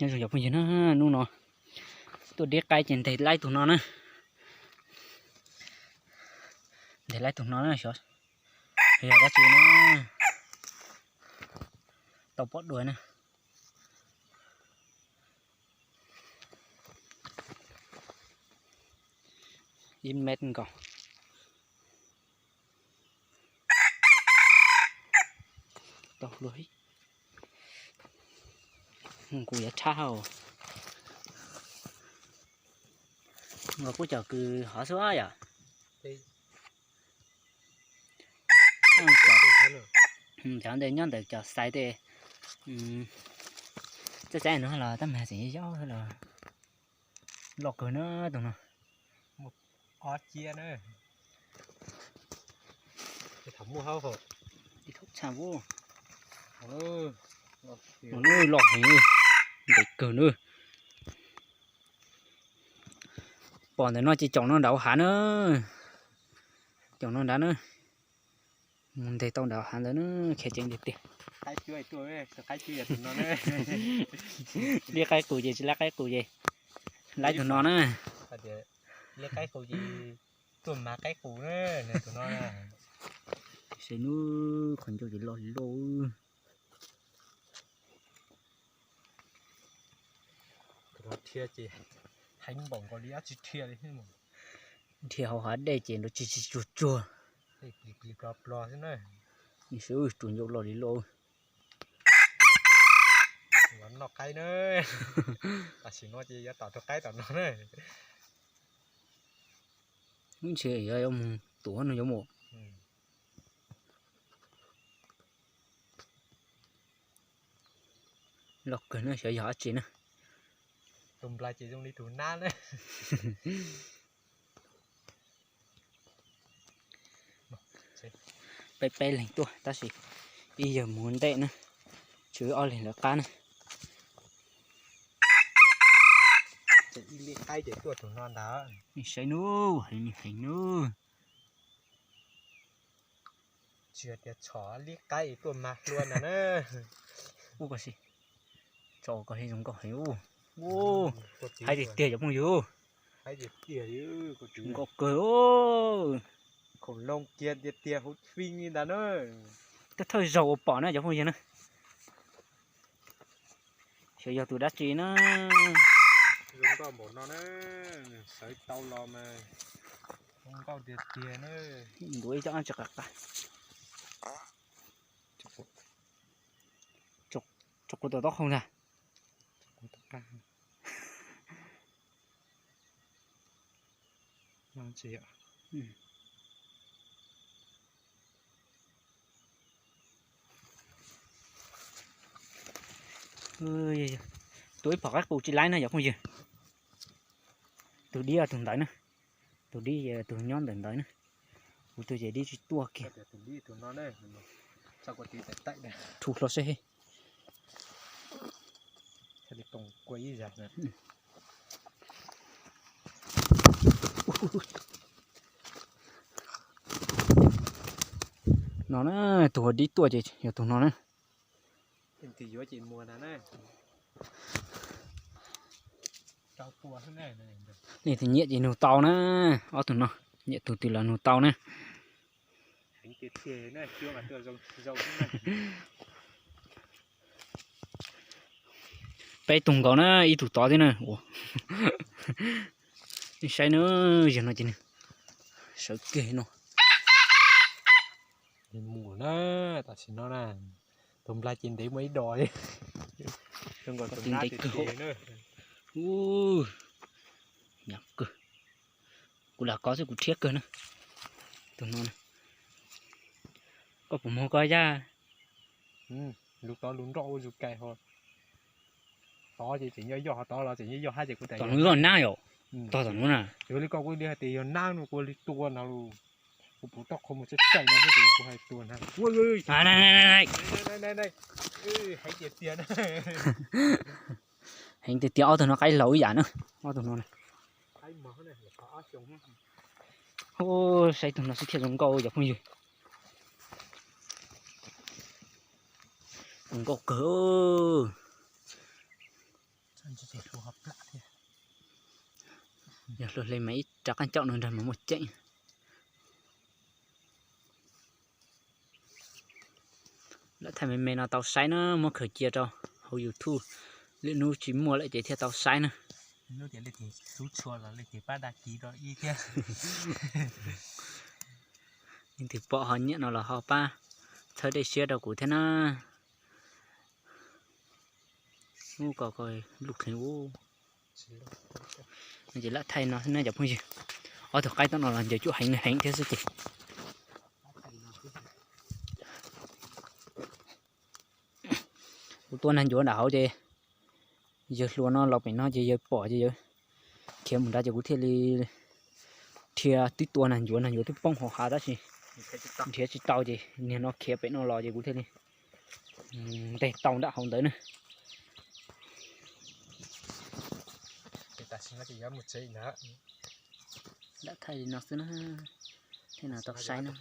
Nyob zoo cov phooj ywg na, hnub no tuaj dib qaib ces nteg laib tus no na. Nteg laib tus no na, xyov yog dab tsi na. Tau pom dua na. Ib mev nkaus. Tau luag, kuv yuav tshab hauv. Nkaus kuj cov kws hov xwb yom. Cov ntawd nyob ntawm cov xaiv tej, txaij txaij no los tab mas tseem yob los loj kawg na tus no. Ob ciab na. Thaum muaj hauv tshaj, loj heev, ntev kawg na. Pom ntawm no ces caum no nraud hav na. Caum no nrad na. Mus nteg tau nraud hav ntawd na, khiav ceev tiag tiag. Dib qaib qus ces tsis laib qaib qus ces laib tus no na. Dib qaib qus ces tuaj mag qaib qus na, tus no. Saib nub, qhov ncauj ces loj li loj. Dhia ces heev npaum nkaus li dab tsi dhia li. Dhia hauv hav dej ces nrov tsis tsis tsuag tsuag. Plig plig plig plo plo xwb na. Saib, tus ncauj loj li loj. Noj qaib na. Tam sim no ces yuav tom tus qaib tom no na. Ntshe yuav mus tuav no yuav mus. Loj kawg na, xyov yog dab tsi na. Tus nplai ces zoo li tus nab na. Peb peb leeg tuaj tab sis ib yawg mus ntej na, tshuav ob leeg lawv qab na. Ib li qaib ces tuaj tus no ntag. Saib nub, heev li heev nub. Tsis tias txhom li qaib tuaj mag hlua ntag na. Ub, koj si, tso koj he zoo nkauj heev ub. Haib tiag tiag cov phooj ywg. Zoo nkauj kawg. Khoom loo kiag tiag tiag hauv fij li ntag na. Thawj thawj zaug uas pom na cov phooj ywg na. Xyov yog tus dab tsi na. Zoo nkauj npaum no na, sawv tau los mas zoo nkauj tiag tiag na. Ntuav ib co tsis qab qab. Tso kuv tom taub hau ntag. Tus ib phom qaib qus tsis laib na cov phooj ywg. Tus dib tus ntawd na, tus dib tus nyob ntawm ntawd na. Kuv tus ces dib tsis tuaj kiag. Rhu hlo seb. No na, tus dib tuaj ces yog tus no na. Nej tus nyiam ces nug tau na, ob tug no, nyiam tus twg los nug tau na. Peb tug nkaus na, ib tug tod thiab na. Saib na, yog no ces sawv kiag no. Mus na, tam sim no na, tus nplai ces ntev muaj ib dos li. Ntev kawg. Hnyav kawg. Kuv lam kov xwb kuv rhiab kawg na. Tus no, koj puas muag koj yaj? Lus tod lus nroj ua zus kais ho. Tod ces tseem yoj yoj, ho tod los tseem yoj yoj hab ces kuv tom nub zoj nab yom. Tog tom nub na. Yog li koj kuj li hais tias yog nab no kuv li tua no lus. Kuv puv toj qhov muag tseem tseem no xwb ces kuv hais tua na. Heev tiag tiag, ob tug no qaib laus ib yam na. Ob tug no. Saib tug no xwb thiaj zoo nkauj cov phooj ywg. Zoo nkauj kawg. Yog hlua hle mas ib rab qab caum no nrog mas muaj ceem. Lam thaij me me no tau saib na, muab khaws cia rau hauv YouTube, lwm hnub tsis muaj lawm ces thiaj tau saib na. Hnub tias leej twg xub tshua los leej twg pab đăng ký rau ib thiab. Leej twg pom ho nyiam no los ho pab txhawb dej siab rau kuv thiab na. Ub, ko ko lub qhov ub. Ces lam thaij no xwb na cov phooj ywg. Ob tug qaib tom no los ncaws cuaj heev heev thiab xwb ces. Kuv tua nag ncuav nram hauv ces yawg hluas no los pem no ces yawg pom ces yawg khiav mus nrad ces kuv thiaj li dhia twb tua nag ncuav, nag ncuav twb poob hauv hav tab sis nrhiav tsis tau ces niag no khiav pem no los ces kuv thiaj li ntes tau nram hauv ntawd na. Lam thaij li no xwb na, thiaj no tau saib na.